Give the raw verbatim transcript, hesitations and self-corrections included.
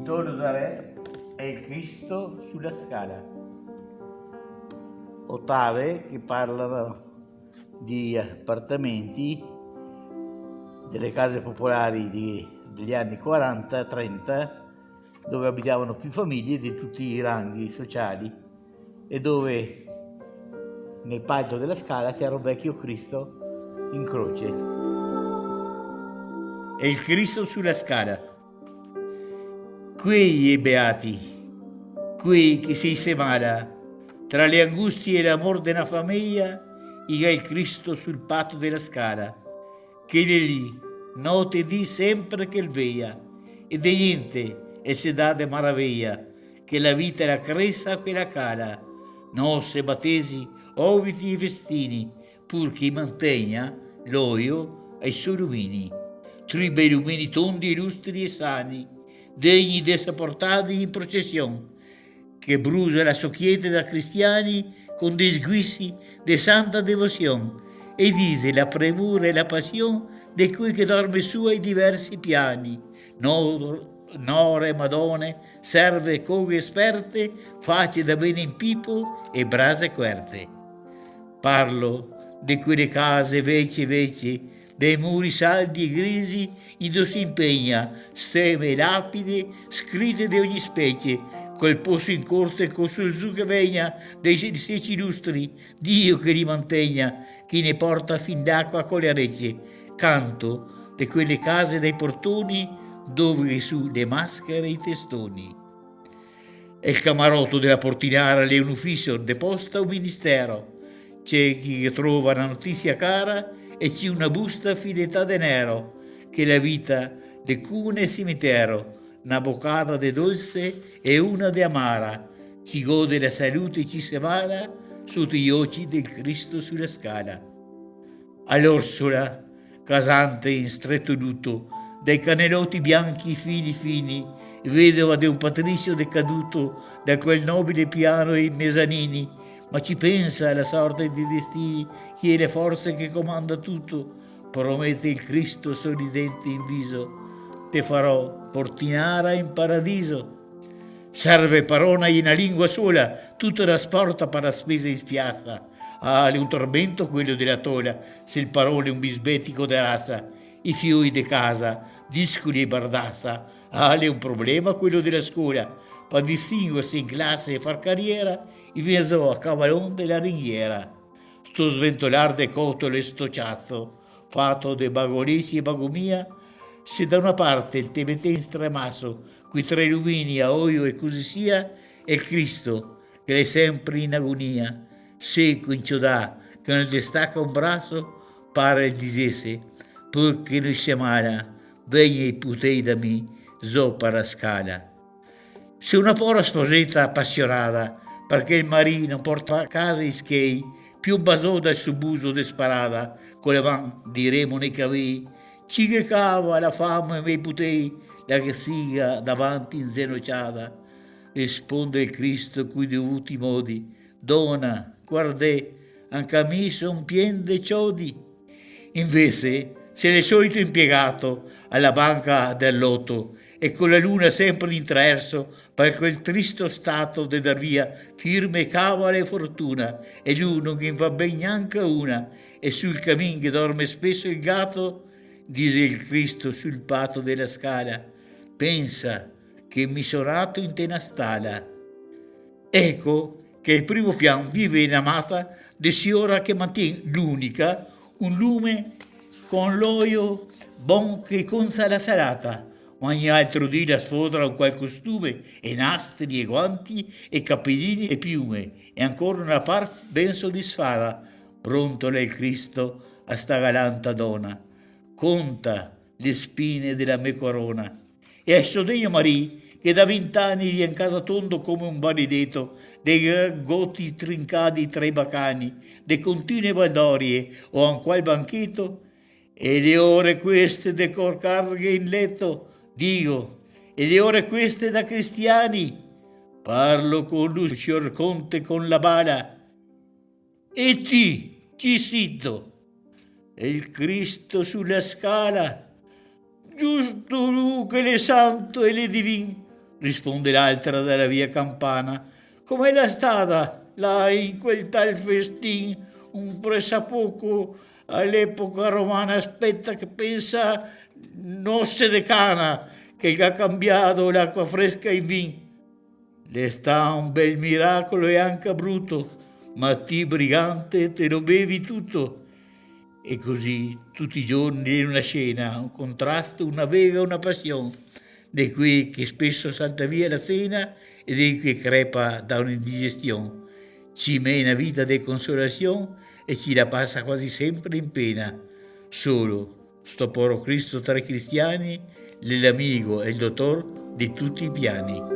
Vittorio Zarè e el Cristo su la scala. Otave che parla de apartamenti dele case popolari de, degli anni quaranta trenta, dove abitavano più famiglie di tutti i ranghi sociali e dove nel palco della scala c'era un vecchio Cristo in croce. E el Cristo su la scala. Quei i è beati, quei che se i se mala, tra le angustie e l'amor de na fameia, i ga el Cristo sul pato de la scala, che l'è lì, note e dì sempre che el veia, e de gnente el se dà de maraveia, che la vita la cresa o che la cala, nose, batesi, oviti e festini, pur che i mantegna l'oio ai so lumini, tri bei lumini tondi e lustri e sani, degni d'esser portati in procesion, che brusa la so chiete da cristiani con dei sguisi de santa devosion, e dise la premura e la pasion de cui che dorme su ai diversi piani, nor-, nore, madone, serve, coghe esperte, face da bene in pipo e brase querte. Parlo de quele case vecie vecie, dai muri saldi e grisi, indo se impegna steme e lapide scrite de ogni specie, col poso in corte, co sul zu che vegna dei se-, seci lustri, Dio che li mantegna, che i ne porta fin l'acqua co le rece. Canto de quele case dai portoni, dove che su le maschere e i testoni. E el camaroto de la portinara l'è un ufisio de posta o ministero. C'è chi che trova na notisia cara e c'è una busta filetà de nero, che la vita de cune e cimitero, na bocada de dolse e una de amara, chi gode la salute e chi se mala, soto i oci del Cristo su la scala. A l'Orsola, casante in streto luto, dai caneloti bianchi fini fini, vedova de un patricio decaduto da quel nobile piano e i mezanini, ma ci pensa a la sorte dei destini, chi è le forze che comanda tuto, promete il Cristo sorridente in viso, te farò portinara in paradiso. Serve parona in na lingua sola, tuta la sporta par la spesa in spiasa. Ah, l'è un tormento quelo de la tola, se el paron l'è un bisbetico de rasa, i fioi de casa, discoli e bardasa. Ah, l'è un problema quelo de la scola, par distinguerse in clase e far cariera, i vien zo a cavalon de la ringhiera. Sto sventolar de cotole e sto ciazo, fato de bagolesi e bagomia, se da una parte el te mete in stremaso, coi tre lumini a oio e cusì sia, el Cristo, che l'è sempre in agonia, seco, inciodà, che no el destaca un braso, pare el disese: "Pur che no i se mala, vegna i putei da mi, zo par la scala." Se una pora sposeta apasionada, parché el marì no porta a casa i schei, piomba zo dal so buso desparada, co le man, diremo, nei cavei, "Ci ghe cava la fama e me i putei, la che siga davanti inzenociada?" Risponde el Cristo coi dovuti modi: "Dona, guardè, anca mi son pien de ciodi." Invese, se l'è el solito impiegato a la banca del loto, e co la luna sempre in traerso, par quel tristo stato de dar via, firme cava le fortuna, e lu no ghin va ben gnanca una, e sul camin che dorme speso el gato, dise el Cristo sul pato de la scala: "Pensa che mi so nato inte na stala." Eco che al primo pian vive na mata de siora che mantien l'unica un lume con l'oio bon che conza la salata. Ogni altro dì la sfodra un qual costume, e nastri, e guanti, e capelini, e piume, e ancora una par ben sodisfada. Brontola el Cristo a sta galanta dona: "Conta le spine de la me corona." E a sto degno marì, che da vint'ani vien casa tondo come un balideto, de gran goti trincadi tra i bacani, de continue baldorie o anqual bancheto, e le ore queste de corcarghe in leto, digo, e le ore queste da cristiani, parlo con lu, sior conte, con la bala, E ti, chi sito? E el Cristo su la scala, giusto lu che l'è santo e l'è divin, Risponde l'altra da la via Campana: "Com'è la stada là in quel tal festin, un presapoco a l'epoca romana? Speta che pensa, nose de cana, che ga cambià l'acqua fresca in vin." "L'è stà un bel miracolo e anca bruto, ma ti, brigante, te lo bevi tuto." E cusì tuti i giorni l'è una scena, un contrasto, una vega, una pasion, de quei che speso salta via la sena e de quei che crepa da un'indigestion. Ci mena vita de consolasion e ci la pasa quasi sempre in pena. Solo sto poro Cristo tra i cristiani l'è l'amigo e el dotor de tuti i piani.